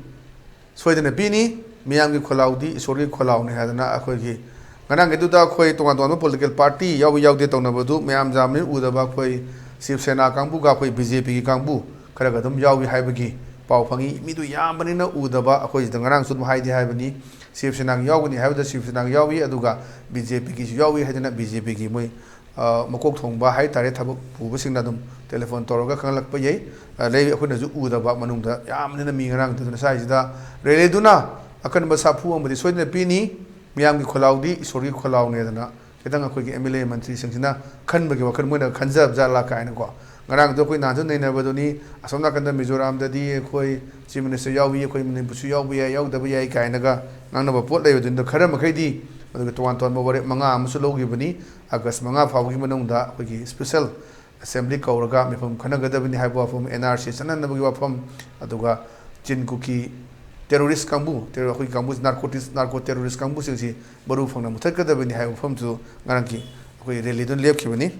ꯁꯣꯏꯗꯅ ꯄꯤꯅꯤ꯫ ꯃꯤꯌꯥꯝꯒꯤ ꯈꯣꯜꯂꯥꯎꯗꯤ ꯏꯁꯣꯔꯒꯤ ꯈꯣꯜꯂꯥꯎꯅꯤ ꯍꯥꯏꯗꯅ ꯑꯩꯈꯣꯏꯒꯤ ꯉꯔꯥꯡꯒꯤꯗꯨꯗ ꯑꯩꯈꯣꯏ ꯇꯣꯉꯥꯟ ꯇꯣꯉꯥꯟꯕ political party ꯌꯥꯎꯏ ꯌꯥꯎꯗꯦ ꯇꯧꯅꯕꯗꯨ ꯃꯌꯥꯝ ꯌꯥꯝꯕꯅꯤꯅ ꯎꯗꯕ ꯑꯩꯈꯣꯏ ꯁꯤꯕ ꯁꯦꯅꯥ ꯀꯥꯡꯕꯨꯒ ꯑꯩꯈꯣꯏ ꯕꯤ ꯖꯦ ꯄꯤꯒꯤ ꯀꯥꯡꯕꯨ ꯈꯔꯒ ꯑꯗꯨꯝ ꯌꯥꯎꯏ ꯍꯥꯏꯕꯒꯤ ꯄꯥꯎ ꯐꯪꯉꯤ꯫ ꯃꯤꯗꯨ ꯌꯥꯝꯕꯅꯤꯅ ꯎꯗꯕ ꯑꯩꯈꯣꯏꯁꯤꯗ ꯉꯔꯥꯡꯁꯨ ꯑꯗꯨꯝ ꯍꯥꯏꯗꯤ ꯍꯥꯏꯕꯅꯤ, ꯁꯤꯕ ꯁꯦꯅꯥꯒꯤ ꯌꯥꯎꯒꯅꯤ ꯍꯥꯏꯕꯗ ꯁꯤꯕ ꯁꯦꯅꯥꯒꯤ ꯌꯥꯎꯏ, ꯑꯗꯨꯒ ꯕꯤ ꯖꯦ ꯄꯤꯒꯤꯁꯨ ꯌꯥꯎꯏ ꯍꯥꯏꯗꯅ ꯕꯤ ꯖꯦ ꯄꯤꯒꯤ ꯃꯣꯏ ꯑ, ꯃꯀꯣꯛ ꯊꯣꯡꯕ ꯍꯥꯏ ꯇꯥꯔꯦ, ꯊꯕꯛ ꯄꯨꯕꯁꯤꯡꯅ ꯑꯗꯨꯝ telephone ꯇꯧꯔꯒ ꯈꯪꯍꯜꯂꯛꯄ ꯌꯥꯏ꯫ ꯑ, ꯂꯩ, ꯑꯩꯈꯣꯏꯅꯁꯨ ꯎꯗꯕ ꯃꯅꯨꯡꯗ ꯌꯥꯝꯅ ꯃꯤ ꯉꯔꯥꯡ ꯑꯗꯨꯅ ꯁ꯭ꯋꯥꯏꯁꯤꯗ ꯔꯦꯂꯤꯗꯨꯅ ꯑꯀꯟꯕ ꯁꯥꯐꯨ ꯑꯃꯗꯤ ꯁꯣꯏꯗꯅ ꯄꯤꯅꯤ꯫ ꯃꯤꯌꯥꯝꯒꯤ ꯈꯣꯜꯂꯥꯎꯗꯤ ꯏꯁꯣꯔꯒꯤ ꯈꯣꯜꯂꯥꯎꯅꯦꯗꯅ ꯈꯤꯇꯪ ꯑꯩꯈꯣꯏꯒꯤ ꯑꯦꯝ ꯑꯦꯜ ꯑꯦ ꯃꯟꯇ꯭ꯔꯤꯁꯤꯡꯁꯤꯅ ꯈꯟꯕꯒꯤ ꯋꯥꯈꯜ ꯃꯣꯏꯅ ꯈꯟꯖꯕ ꯖꯥꯠꯂꯥ ꯀꯥꯏꯅꯀꯣ꯫ ꯉꯔꯥꯡꯗꯣ ꯑꯩꯈꯣꯏ ꯅꯍꯥꯟꯁꯨ ꯅꯩꯅꯕꯗꯨꯅꯤ, ꯑꯁꯣꯝ ꯅꯥꯀꯟꯗ ꯃꯤꯖꯣꯔꯥꯝꯗꯗꯤ ꯑꯩꯈꯣꯏ chief minister ꯌꯥꯎꯏ, ꯑꯩꯈꯣꯏ ꯃꯅꯤꯄꯨꯔꯁꯨ ꯌꯥꯎꯕ ꯌꯥꯏ, ꯌꯥꯎꯗꯕ ꯌꯥꯏ ꯀꯥꯏꯅꯒ ꯉꯥꯡꯅꯕ ꯄꯣꯠ ꯂꯩꯕꯗꯨꯅ ꯈꯔ ꯃꯈꯩꯗꯤ ꯑꯗꯨꯒ ꯇꯣꯉꯥꯟ ꯇꯣꯉꯥꯟꯕ ꯋꯥꯔꯦꯞ ꯃꯉꯥ ꯑꯃꯁꯨ ꯂꯧꯈꯤꯕꯅꯤ꯫ ꯑꯥꯒꯁ ꯃꯉꯥ ꯐꯥꯎꯕꯒꯤ ꯃꯅꯨꯡꯗ ꯑꯩꯈꯣꯏꯒꯤ special assembly ꯀꯧꯔꯒ ꯃꯤꯐꯝ ꯈꯟꯅꯒꯗꯕꯅꯤ ꯍꯥꯏꯕ ꯋꯥꯐꯝ, ꯑꯦꯟ ꯑꯥꯔ ꯁꯤ ꯆꯠꯅꯅꯕꯒꯤ ꯋꯥꯐꯝ, ꯑꯗꯨꯒ ꯆꯤꯟ ꯀꯨꯀꯤ terrorist ꯀꯥꯡꯕꯨ, terror, ꯑꯩꯈꯣꯏꯒꯤ ꯀꯥꯡꯕꯨ, narcotics, narco terrorist ꯀꯥꯡꯕꯨꯁꯤꯡꯁꯤ ꯃꯔꯨ ꯐꯪꯅ ꯃꯨꯊꯠꯀꯗꯕꯅꯤ ꯍꯥꯏꯕ ꯋꯥꯐꯝꯁꯨ ꯉꯔꯥꯡꯒꯤ ꯑꯩꯈꯣꯏ ꯔꯦꯂꯤꯗꯨꯅ ꯂꯦꯞꯈꯤꯕꯅꯤ꯫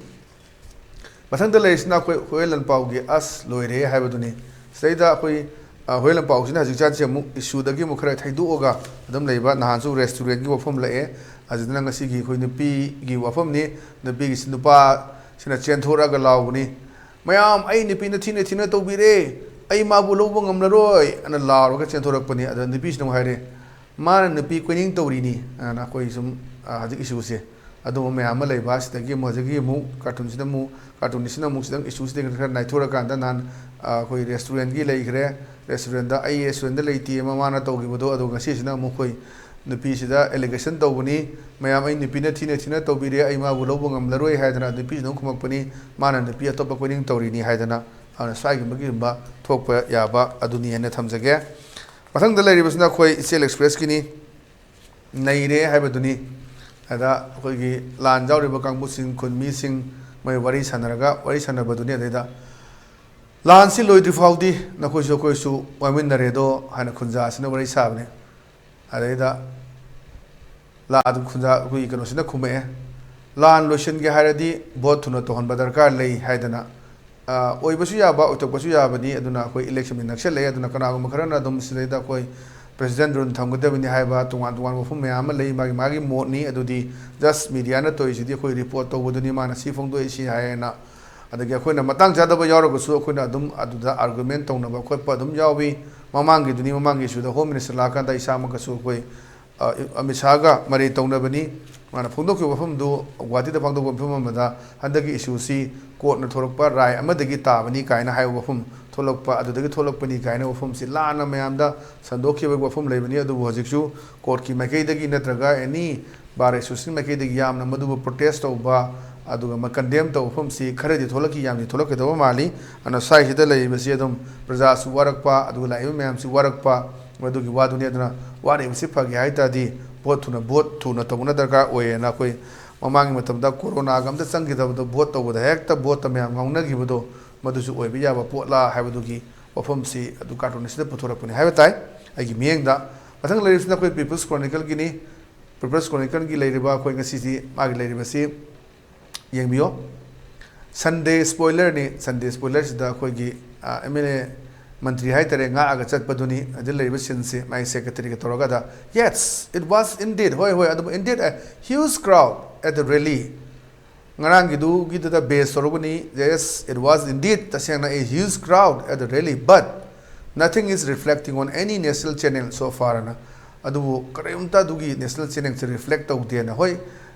ꯃꯊꯪꯗ ꯂꯩꯔꯤꯁꯤꯅ ꯑꯩꯈꯣꯏ ꯍꯣꯌꯦꯜ ꯂꯟꯄꯥꯎꯒꯤ ꯑꯁ ꯂꯣꯏꯔꯦ ꯍꯥꯏꯕꯗꯨꯅꯤ꯫ ꯁꯤꯗꯩꯗ ꯑꯩꯈꯣꯏ, ꯑ, ꯍꯣꯌꯦꯜ ꯂꯟꯄꯥꯎꯁꯤꯅ ꯍꯧꯖꯤꯛꯀꯥꯟꯁꯦ ꯑꯃꯨꯛ issueꯗꯒꯤ ꯑꯃꯨꯛ ꯈꯔ ꯊꯩꯗꯣꯛꯑꯒ ꯑꯗꯨꯝ ꯂꯩꯕ꯫ ꯅꯍꯥꯟꯁꯨ restaurantꯀꯤ ꯋꯥꯐꯝ ꯂꯥꯛꯑꯦ, ꯑꯗꯨꯗꯨꯅ ꯉꯁꯤꯒꯤ ꯑꯩꯈꯣꯏ ꯅꯨꯄꯤꯒꯤ ꯋꯥꯐꯝꯅꯤ꯫ ꯅꯨꯄꯤꯒꯤꯁꯤ ꯅꯨꯄꯥꯁꯤꯅ ꯆꯦꯟꯊꯣꯔꯛꯑꯒ ꯂꯥꯎꯕꯅꯤ, "ꯃꯌꯥꯝ, ꯑꯩ ꯅꯨꯄꯤꯅ ꯊꯤꯅ ꯊꯤꯅ ꯇꯧꯕꯤꯔꯦ, ꯑꯩ ꯃꯥꯕꯨ ꯂꯧꯕ ꯉꯝꯂꯔꯣꯏ" ꯑꯅ ꯂꯥꯎꯔꯒ ꯆꯦꯟꯊꯣꯔꯛꯄꯅꯤ꯫ ꯑꯗꯨꯗ ꯅꯨꯄꯤꯁꯤꯅ ꯑꯃꯨꯛ ꯍꯥꯏꯔꯦ, "ꯃꯥꯅ ꯅꯨꯄꯤ ꯀꯣꯏꯅꯤꯡ ꯇꯧꯔꯤꯅꯤ" ꯑꯅ ꯑꯩꯈꯣꯏ ꯁꯨꯝ ꯑ, ꯍꯧꯖꯤꯛ ꯏꯁꯨꯁꯦ ꯑꯗꯨꯝꯕ ꯃꯌꯥꯝ ꯑꯃ ꯂꯩꯕ꯫ ꯁꯤꯗꯒꯤ ꯑꯃꯨꯛ ꯍꯧꯖꯤꯛꯀꯤ ꯑꯃꯨꯛ ꯀꯥꯔꯇꯨꯟꯁꯤꯅ ꯑꯃꯨꯛ ꯀꯥꯔꯇꯨꯟꯁꯤꯅ ꯑꯃꯨꯛ ꯈꯤꯇꯪ ꯏꯁꯨꯁꯤꯗꯒꯤ ꯈꯔ ꯅꯥꯏꯊꯣꯔꯀꯥꯟꯗ ꯅꯍꯥꯟ, ꯑ, ꯑꯩꯈꯣꯏ ꯔꯦꯁꯇꯨꯔꯦꯟꯒꯤ ꯂꯩꯈ꯭ꯔꯦ꯫ ꯔꯦꯁꯇꯨꯔꯦꯟꯗ ꯑꯩ ꯔꯦꯁꯇꯨꯔꯦꯟꯗ ꯂꯩꯇꯦ ꯑꯃ ꯃꯥꯅ ꯇꯧꯈꯤꯕꯗꯣ, ꯑꯗꯣ ꯉꯁꯤꯁꯤꯅ ꯑꯃꯨꯛ ꯑꯩꯈꯣꯏ ꯅꯨꯄꯤꯁꯤꯗ ꯑꯦꯂꯤꯒꯦꯁꯟ ꯇꯧꯕꯅꯤ꯫ "ꯃꯌꯥꯝ, ꯑꯩ ꯅꯨꯄꯤꯅ ꯊꯤꯅ ꯊꯤꯅ ꯇꯧꯕꯤꯔꯦ, ꯑꯩ ꯃꯥꯕꯨ ꯂꯧꯕ ꯉꯝꯂꯔꯣꯏ" ꯍꯥꯏꯗꯅ ꯅꯨꯄꯤꯁꯤꯅ ꯑꯃꯨꯛ ꯈꯨꯝꯃꯛꯄꯅꯤ꯫ ꯃꯥꯅ ꯅꯨꯄꯤ ꯑꯇꯣꯞꯄ ꯀꯣꯏꯅꯤꯡ ꯇꯧꯔꯤꯅꯤ ꯍꯥꯏꯗꯅ꯫ ꯑꯗꯨꯅ ꯁ꯭ꯋꯥꯏꯒꯨꯝꯕꯒꯤꯒꯨꯝꯕ ꯊꯣꯛꯄ ꯌꯥꯕ ꯑꯗꯨꯅꯤ ꯍꯥꯏꯅ ꯊꯝꯖꯒꯦ꯫ ꯃꯊꯪꯗ ꯂꯩꯔꯤꯕꯁꯤꯅ ꯑꯩꯈꯣꯏ ꯏꯆꯦꯜ ꯑꯦꯛꯁꯄ꯭ꯔꯦꯁꯀꯤꯅꯤ꯫ ꯅꯩꯔꯦ ꯍꯥꯏꯕꯗꯨꯅꯤ꯫ ꯑꯗ ꯑꯩꯈꯣꯏꯒꯤ ꯂꯥꯟ ꯌꯥꯎꯔꯤꯕ ꯀꯥꯡꯕꯨꯁꯤꯡ, ꯈꯨꯟ ꯃꯤꯁꯤꯡ, ꯃꯣꯏ ꯋꯥꯔꯤ ꯁꯥꯟꯅꯔꯒ, ꯋꯥꯔꯤ ꯁꯥꯟꯅꯕꯗꯨꯅꯤ꯫ ꯑꯗꯩꯗ, "ꯂꯥꯟꯁꯤ ꯂꯣꯏꯗ꯭ꯔꯤ ꯐꯥꯎꯗꯤ ꯅꯈꯣꯏꯁꯨ ꯑꯩꯈꯣꯏꯁꯨ ꯋꯥꯃꯤꯟꯅꯔꯦꯗꯣ" ꯍꯥꯏꯅ ꯈꯨꯟꯖꯥꯁꯤꯅ ꯋꯥꯔꯤ ꯁꯥꯕꯅꯦ꯫ ꯑꯗꯩꯗ ꯂꯥ-, ꯑꯗꯨ ꯈꯨꯟꯖꯥ-, ꯑꯩꯈꯣꯏꯒꯤ ꯀꯩꯅꯣꯁꯤꯅ ꯈꯨꯝꯃꯛꯑꯦ, "ꯂꯥꯟ ꯂꯣꯏꯁꯤꯟꯒꯦ ꯍꯥꯏꯔꯗꯤ ꯚꯣꯠ ꯊꯨꯅ ꯇꯧꯍꯟꯕ ꯗꯔꯀꯥꯔ ꯂꯩ" ꯍꯥꯏꯗꯅ꯫ ꯑ, ꯑꯣꯏꯕꯁꯨ ꯌꯥꯕ, ꯑꯣꯏꯊꯣꯛꯄꯁꯨ ꯌꯥꯕꯅꯤ꯫ ꯑꯗꯨꯅ ꯑꯩꯈꯣꯏ ꯏꯂꯦꯛꯁꯟꯗꯤ ꯅꯛꯁꯜꯂꯛꯑꯦ꯫ ꯑꯗꯨꯅ ꯀꯅꯥꯒꯨꯝꯕ ꯈꯔꯅ ꯑꯗꯨꯝ ꯁꯤꯗꯩꯗ ꯑꯩꯈꯣꯏ ꯄ꯭ꯔꯦꯁꯤꯗꯦꯟꯠ ꯔꯨꯜ ꯊꯝꯒꯗꯕꯅꯤ ꯍꯥꯏꯕ ꯇꯣꯉꯥꯟ ꯇꯣꯉꯥꯟꯕ ꯋꯥꯐꯝ ꯃꯌꯥꯝ ꯑꯃ ꯂꯩ꯫ ꯃꯥꯒꯤ ꯃꯥꯒꯤ ꯃꯣꯠꯅꯤ꯫ ꯑꯗꯨꯗꯤ ꯖꯁ ꯃꯤꯗꯤꯌꯥꯅ ꯇꯧꯔꯤꯁꯤꯗꯤ ꯑꯩꯈꯣꯏ ꯔꯤꯄꯣꯔꯠ ꯇꯧꯕꯗꯨꯅꯤ, ꯃꯥꯅ ꯁꯤ ꯐꯣꯡꯗꯣꯛꯏ ꯁꯤ ꯍꯥꯏꯌꯦꯅ꯫ ꯑꯗꯒꯤ ꯑꯩꯈꯣꯏꯅ ꯃꯇꯥꯡ ꯆꯥꯗꯕ ꯌꯥꯎꯔꯒꯁꯨ ꯑꯩꯈꯣꯏꯅ ꯑꯗꯨꯝ ꯑꯗꯨꯗ ꯑꯥꯔꯒꯨꯃꯦꯟ ꯇꯧꯅꯕ ꯈꯣꯠꯄ ꯑꯗꯨꯝ ꯌꯥꯎꯏ꯫ ꯃꯃꯥꯡꯒꯤꯗꯨꯅꯤ, ꯃꯃꯥꯡꯒꯤ ꯏꯁꯨꯗ ꯍꯣꯝ ꯃꯤꯅꯤꯁꯇꯔ ꯂꯥꯛꯑꯀꯥꯟꯗ ꯏꯁꯥꯃꯛꯀꯁꯨ ꯑꯩꯈꯣꯏ, ꯑ, ꯑꯃꯤꯠ ꯁꯥꯍꯒ ꯃꯔꯩ ꯇꯧꯅꯕꯅꯤ꯫ ꯃꯥꯅ ꯐꯣꯡꯗꯣꯛꯈꯤꯕ ꯋꯥꯐꯝꯗꯨ ꯒꯨꯍꯥꯇꯤꯗ ꯐꯣꯡꯗꯣꯛꯄ ꯃꯤꯐꯝ ꯑꯃꯗ ꯍꯟꯗꯛꯀꯤ ꯏꯁꯨꯁꯤ ꯀꯣꯔꯠꯅ ꯊꯣꯔꯛꯄ ꯔꯥꯏ ꯑꯃꯗꯒꯤ ꯇꯥꯕꯅꯤ ꯀꯥꯏꯅ ꯍꯥꯏꯕ ꯋꯥꯐꯝ ꯊꯣꯛꯂꯛꯄ, ꯑꯗꯨꯗꯒꯤ ꯊꯣꯛꯂꯛꯄꯅꯤ ꯀꯥꯏꯅ ꯋꯥꯐꯝꯁꯤ ꯂꯥꯟꯅ ꯃꯌꯥꯝꯗ ꯁꯟꯗꯣꯛꯈꯤꯕꯒꯤ ꯋꯥꯐꯝ ꯂꯩꯕꯅꯤ꯫ ꯑꯗꯨꯕꯨ ꯍꯧꯖꯤꯛꯁꯨ ꯀꯣꯔꯠꯀꯤ ꯃꯥꯏꯀꯩꯗꯒꯤ ꯅꯠꯇ꯭ꯔꯒ ꯑꯦꯅꯤ ꯕꯥꯔ ꯑꯦꯁꯣꯁꯤꯌꯦꯁꯟ ꯃꯥꯏꯀꯩꯗꯒꯤ ꯌꯥꯝꯅ ꯃꯗꯨꯕꯨ ꯄ꯭ꯔꯣꯇꯦꯁ ꯇꯧꯕ, ꯑꯗꯨꯒ ꯃ-, ꯀꯟꯗꯦꯝ ꯇꯧꯕ ꯋꯥꯐꯝꯁꯤ ꯈꯔꯗꯤ ꯊꯣꯛꯂꯛꯈꯤ, ꯌꯥꯝꯗꯤ ꯊꯣꯛꯂꯛꯀꯗꯕ ꯃꯥꯜꯂꯤ꯫ ꯑꯗꯨꯅ ꯁ꯭ꯋꯥꯏꯁꯤꯗ ꯂꯩꯔꯤꯕꯁꯤ ꯑꯗꯨꯝ ꯄ꯭ꯔꯖꯥꯁꯨ ꯋꯥꯔꯛꯄ, ꯑꯗꯨꯒ ꯂꯥꯛꯏꯕ ꯃꯌꯥꯝꯁꯤ ꯋꯥꯔꯛꯄ, ꯃꯗꯨꯒꯤ ꯋꯥꯗꯨꯅꯤ꯫ ꯑꯗꯨꯅ ꯋꯥꯔꯤꯕꯁꯤ ꯐꯒꯦ ꯍꯥꯏ ꯇꯥꯔꯗꯤ ꯚꯣꯠ ꯊꯨꯅ, ꯚꯣꯠ ꯊꯨꯅ ꯇꯧꯕꯅ ꯗꯔꯀꯥꯔ ꯑꯣꯏꯌꯦꯅ ꯑꯩꯈꯣꯏ ꯃꯃꯥꯡꯒꯤ ꯃꯇꯝꯗ ꯀꯣꯔꯣꯅꯥꯒ ꯑꯝꯇ ꯆꯪꯈꯤꯗꯕꯗꯣ ꯚꯣꯠ ꯇꯧꯕꯗ ꯍꯦꯛꯇ ꯚꯣꯠꯇ ꯃꯌꯥꯝ ꯉꯥꯎꯅꯈꯤꯕꯗꯣ, ꯃꯗꯨꯁꯨ ꯑꯣꯏꯕ ꯌꯥꯕ ꯄꯣꯠꯂꯥ ꯍꯥꯏꯕꯗꯨꯒꯤ ꯋꯥꯐꯝꯁꯤ ꯑꯗꯨ ꯀꯥꯔꯇꯨꯟ ꯑꯁꯤꯗ ꯄꯨꯊꯣꯔꯛꯄꯅꯤ ꯍꯥꯏꯕ ꯇꯥꯏ꯫ ꯑꯩꯒꯤ ꯃꯤꯠꯌꯦꯡꯗ ꯃꯊꯪ ꯂꯩꯔꯤꯕꯁꯤꯅ ꯑꯩꯈꯣꯏ ꯄꯤꯄꯜꯁ ꯀ꯭ꯔꯣꯅꯤꯀꯜꯒꯤꯅꯤ꯫ ꯄꯤꯄꯜꯁ ꯀ꯭ꯔꯣꯅꯤꯀꯜꯒꯤ ꯂꯩꯔꯤꯕ ꯑꯩꯈꯣꯏ ꯉꯁꯤꯗꯤ ꯃꯥꯒꯤ ꯂꯩꯔꯤꯕꯁꯤ ꯌꯦꯡꯕꯤꯌꯣ꯫ ꯁꯟꯗꯦ ꯁ꯭ꯄꯣꯏꯂꯔꯅꯤ꯫ ꯁꯟꯗꯦ ꯁ꯭ꯄꯣꯏꯂꯔꯁꯤꯗ ꯑꯩꯈꯣꯏꯒꯤ, ꯑ, ꯑꯦꯝ ꯑꯦꯜ ꯑꯦ ꯃꯟꯇ꯭ꯔꯤ ꯍꯥꯏꯇꯥꯔꯦ, ꯉꯥꯛꯑꯒ ꯆꯠꯄꯗꯨꯅꯤ꯫ ꯑꯗꯨꯗ ꯂꯩꯔꯤꯕ ꯁꯤꯟꯁꯤ ꯃꯥꯒꯤ ꯁꯦꯀ꯭ꯔꯦꯇꯔꯤꯒ ꯇꯧꯔꯒ ꯑꯗ, "Yes, it was indeed." ꯍꯣꯏ, ꯍꯣꯏ, ꯑꯗꯨꯕꯨ indeed a huge crowd at the rally꯫ ꯉꯔꯥꯡꯒꯤꯗꯨꯒꯤꯗꯨꯗ best ꯇꯧꯔꯨꯕꯅꯤ꯫ "Yes, it was indeed, ꯇꯁꯦꯡꯅ, a huge crowd at the rally, but nothing is reflecting on any national channel so far" ꯑꯅ꯫ ꯑꯗꯨꯕꯨ ꯀꯔꯤꯒꯨꯝꯇ ꯑꯗꯨꯒꯤ national ꯆꯦꯅꯦꯜꯁꯦ reflect ꯇꯧꯗꯦꯅ꯫ ꯍꯣꯏ,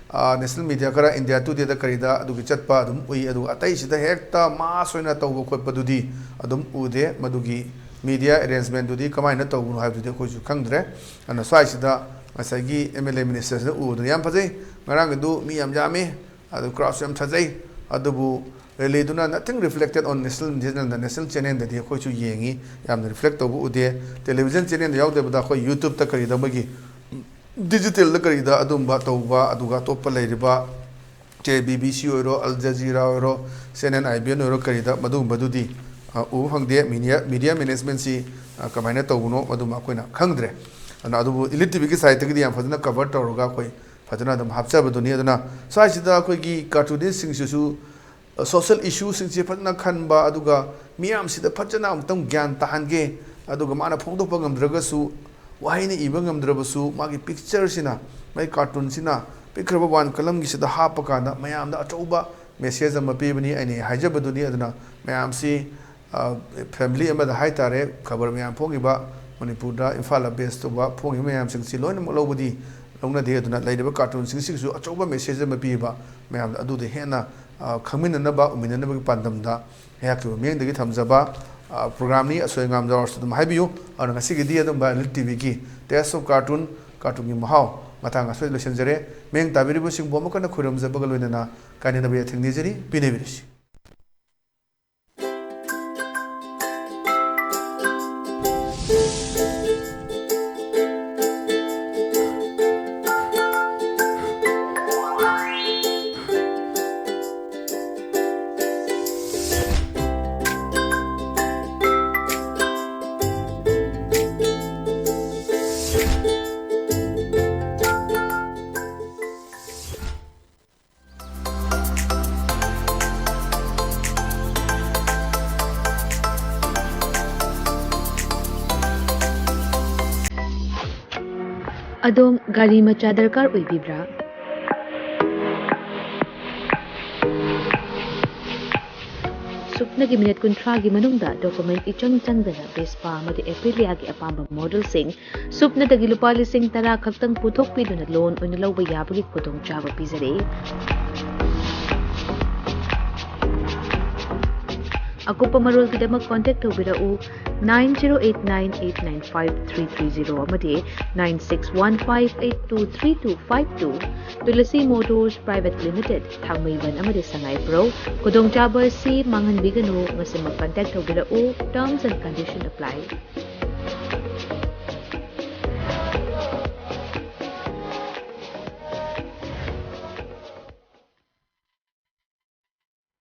national media ꯈꯔ India ꯇꯨꯗꯦꯗ ꯀꯔꯤꯗ ꯑꯗꯨꯒꯤ ꯆꯠꯄ ꯑꯗꯨꯝ ꯎꯏ, ꯑꯗꯨꯒ ꯑꯇꯩꯁꯤꯗ ꯍꯦꯛꯇ ꯃꯥꯁ ꯑꯣꯏꯅ ꯇꯧꯕ ꯈꯣꯠꯄꯗꯨꯗꯤ ꯑꯗꯨꯝ ꯎꯗꯦ꯫ ꯃꯗꯨꯒꯤ ꯃꯤꯗꯤꯌꯥ ꯑꯦꯔꯦꯟꯖꯃꯦꯟꯗꯨꯗꯤ ꯀꯃꯥꯏꯅ ꯇꯧꯕꯅꯣ ꯍꯥꯏꯕꯗꯨꯗꯤ ꯑꯩꯈꯣꯏꯁꯨ ꯈꯪꯗ꯭ꯔꯦ꯫ ꯑꯗꯨꯅ ꯁ꯭ꯋꯥꯏꯁꯤꯗ ꯉꯁꯥꯏꯒꯤ ꯑꯦꯝ ꯑꯦꯜ ꯑꯦ ꯃꯤꯅꯤꯁꯇꯔꯁꯤꯅ ꯎꯕꯗꯨꯅ ꯌꯥꯝ ꯐꯖꯩ꯫ ꯉꯔꯥꯡꯒꯤꯗꯨ ꯃꯤ ꯌꯥꯝ ꯌꯥꯝꯃꯤ, ꯑꯗꯨ ꯀ꯭ꯔꯥꯎꯗꯁꯨ ꯌꯥꯝ ꯐꯖꯩ꯫ ꯑꯗꯨꯕꯨ ꯔꯦꯂꯤꯗꯨꯅ nothing reflected on national channelꯗ, ꯅꯦꯁꯅꯦꯜ ꯆꯦꯅꯦꯜꯗꯗꯤ ꯑꯩꯈꯣꯏꯁꯨ ꯌꯦꯡꯉꯤ, ꯌꯥꯝꯅ ꯔꯤꯐ꯭ꯂꯦꯛ ꯇꯧꯕ ꯎꯗꯦ꯫ ꯇꯦꯂꯤꯚꯤꯖꯟ ꯆꯦꯅꯦꯜꯗ ꯌꯥꯎꯗꯕꯗ ꯑꯩꯈꯣꯏ ꯌꯨꯇ꯭ꯌꯨꯕꯇ ꯀꯔꯤꯗ ꯃꯣꯏꯒꯤ ꯗꯤꯖꯤꯇꯦꯜꯗ ꯀꯔꯤꯗ ꯑꯗꯨꯝꯕ ꯇꯧꯕ, ꯑꯗꯨꯒ ꯑꯇꯣꯞꯄ ꯂꯩꯔꯤꯕ ꯆꯦ ꯕꯤ ꯕꯤ ꯁꯤ ꯑꯣꯏꯔꯣ, ꯑꯜ ꯖꯖꯤꯔꯥ ꯑꯣꯏꯔꯣ, C N N I B N ꯑꯣꯏꯔꯣ, ꯀꯔꯤꯗ ꯃꯗꯨꯒꯨꯝꯕꯗꯨꯗꯤ ꯑ, ꯎꯕ ꯐꯪꯗꯦ꯫ ꯃꯤꯗꯤꯌꯥ ꯃꯤꯗꯤꯌꯥ ꯃꯦꯅꯦꯖꯃꯦꯟꯁꯤ ꯑ, ꯀꯃꯥꯏꯅ ꯇꯧꯕꯅꯣ ꯃꯗꯨꯃ ꯑꯩꯈꯣꯏꯅ ꯈꯪꯗ꯭ꯔꯦ꯫ ꯑꯗꯨꯅ ꯑꯗꯨꯕꯨ ꯏꯂꯤꯠ ꯇꯤ ꯚꯤꯒꯤ ꯁꯥꯏꯠꯇꯒꯤꯗꯤ ꯌꯥꯝ ꯐꯖꯅ ꯀꯚꯔ ꯇꯧꯔꯒ ꯑꯩꯈꯣꯏ ꯐꯖꯅ ꯑꯗꯨꯝ ꯍꯥꯞꯆꯕꯗꯨꯅꯤ꯫ ꯑꯗꯨꯅ ꯁ꯭ꯋꯥꯏꯁꯤꯗ ꯑꯩꯈꯣꯏꯒꯤ ꯀꯥꯔꯇꯨꯅꯤꯁꯁꯤꯡꯁꯤꯁꯨ ꯁꯣꯁꯦꯜ ꯏꯁꯨꯁꯤꯡꯁꯦ ꯐꯖꯅ ꯈꯟꯕ, ꯑꯗꯨꯒ ꯃꯤꯌꯥꯝꯁꯤꯗ ꯐꯖꯅ ꯑꯃꯨꯛꯇꯪ ꯒ꯭ꯌꯥꯟ ꯇꯥꯍꯟꯒꯦ, ꯑꯗꯨꯒ ꯃꯥꯅ ꯐꯣꯡꯗꯣꯛꯄ ꯉꯝꯗ꯭ꯔꯒꯁꯨ, ꯋꯥꯍꯩꯅ ꯏꯕ ꯉꯝꯗ꯭ꯔꯕꯁꯨ, ꯃꯥꯒꯤ ꯄꯤꯛꯆꯔꯁꯤꯅ, ꯃꯥꯒꯤ ꯀꯥꯔꯇꯨꯟꯁꯤꯅ ꯄꯤꯛꯈ꯭ꯔꯕ ꯋꯥꯟ ꯀꯂꯝꯒꯤꯁꯤꯗ ꯍꯥꯞꯄ ꯀꯥꯟꯗ ꯃꯌꯥꯝꯗ ꯑꯆꯧꯕ ꯃꯦꯁꯦꯖ ꯑꯃ ꯄꯤꯕꯅꯤ꯫ ꯑꯩꯅ ꯍꯥꯏꯖꯕꯗꯨꯅꯤ꯫ ꯑꯗꯨꯅ ꯃꯌꯥꯝꯁꯤ ꯐꯦꯃꯤꯂꯤ ꯑꯃꯗ ꯍꯥꯏꯇꯥꯔꯦ, ꯈꯕꯔ ꯃꯌꯥꯝ ꯐꯣꯡꯉꯤꯕ, ꯃꯅꯤꯄꯨꯔꯗ ꯏꯝꯐꯥꯜꯗ ꯕꯦꯁ ꯇꯧꯕ ꯐꯣꯡꯉꯤꯕ ꯃꯌꯥꯝꯁꯤꯡꯁꯤ ꯂꯣꯏꯅꯃꯛ ꯂꯧꯕꯗꯤ ꯂꯧꯅꯗꯦ꯫ ꯑꯗꯨꯅ ꯂꯩꯔꯤꯕ ꯀꯥꯔꯇꯨꯟꯁꯤꯡꯁꯤꯒꯤꯁꯨ ꯑꯆꯧꯕ ꯃꯦꯁꯦꯖ ꯑꯃ ꯄꯤꯕ, ꯃꯌꯥꯝꯗ ꯑꯗꯨꯗ ꯍꯦꯟꯅ ꯑ, ꯈꯪꯃꯤꯟꯅꯅꯕ, ꯎꯃꯤꯟꯅꯅꯕꯒꯤ ꯄꯥꯟꯗꯝꯗ ꯑꯩꯍꯥꯛꯀꯤ ꯑꯣꯏꯕ ꯃꯤꯠꯌꯦꯡꯗꯒꯤ ꯊꯝꯖꯕ, ꯑ, ꯄ꯭ꯔꯣꯒ꯭ꯔꯥꯝꯅꯤ꯫ ꯑꯁꯣꯏ ꯑꯉꯥꯝ ꯌꯥꯎꯔꯁꯨ ꯑꯗꯨꯝ ꯍꯥꯏꯕꯤꯌꯨ꯫ ꯑꯗꯨꯅ ꯉꯁꯤꯒꯤꯗꯤ ꯑꯗꯨꯝꯕ ꯏꯂꯤꯠ ꯇꯤ ꯚꯤꯒꯤ Taste of Cartoon, ꯀꯥꯔꯇꯨꯟꯒꯤ ꯃꯍꯥꯎ ꯃꯇꯥꯡ ꯑꯁꯤꯗ ꯂꯣꯏꯁꯤꯟꯖꯔꯦ꯫ ꯃꯤꯠꯌꯦꯡ ꯇꯥꯕꯤꯔꯤꯕꯁꯤꯡꯕꯨ ꯑꯃꯨꯛ ꯍꯟꯅ ꯈꯨꯔꯨꯝꯖꯕꯒ ꯂꯣꯏꯅꯅ ꯀꯥꯏꯅꯗꯕ ꯌꯥꯊꯪ ꯅꯤꯖꯔꯤ꯫ ꯄꯤꯅꯕꯤꯔꯁꯤ꯫ ꯑꯗꯣꯝ ꯒꯥꯔꯤ ꯃꯆꯥ ꯗꯔꯀꯥꯔ ꯑꯣꯏꯕꯤꯕ꯭ꯔꯥ? ꯁꯨꯞ ꯁꯨꯞꯅꯒꯤ ꯃꯤꯅꯤꯠ ꯀꯨꯟꯊ꯭ꯔꯥꯒꯤ ꯃꯅꯨꯡꯗ ꯗꯣꯀꯨꯃꯦꯟ ꯏꯆꯪ ꯆꯪꯗꯅ ꯚꯦꯁꯄꯥ ꯑꯃꯗꯤ ꯑꯦꯄ꯭ꯔꯤꯂꯤꯌꯥꯒꯤ ꯑꯄꯥꯝꯕ ꯃꯣꯗꯦꯜꯁꯤꯡ ꯁꯨꯞꯅꯗꯒꯤ ꯂꯨꯄꯥ ꯂꯤꯁꯤꯡ ꯇꯔꯥ ꯈꯛꯇꯪ ꯄꯨꯊꯣꯛꯄꯤꯗꯨꯅ ꯂꯣꯟ ꯑꯣꯏꯅ ꯂꯧꯕ ꯌꯥꯕꯒꯤ ꯈꯨꯗꯣꯡꯆꯥꯕ ꯄꯤꯖꯔꯤ꯫ ꯑꯀꯨꯞꯄ ꯃꯔꯣꯜꯒꯤꯗꯃꯛ ꯀꯣꯟꯇꯦꯛ ꯇꯧꯕꯤꯔꯛꯎ nine zero eight nine eight nine five three three zero ꯑꯃꯗꯤ nine six one five eight two three two five two꯫ Tulsi motors private limited, Thangmeiband ꯑꯃꯗꯤ ꯁꯉꯥꯏꯄ꯭ꯔꯧ꯫ ꯈꯨꯗꯣꯡꯆꯥꯕ ꯑꯁꯤ ꯃꯥꯡꯍꯟꯕꯤꯒꯅꯨ꯫ ꯉꯁꯤꯃꯛ ꯀꯟꯇꯦꯛ ꯇꯧꯕꯤꯔꯛꯎ꯫ Terms and condition apply꯫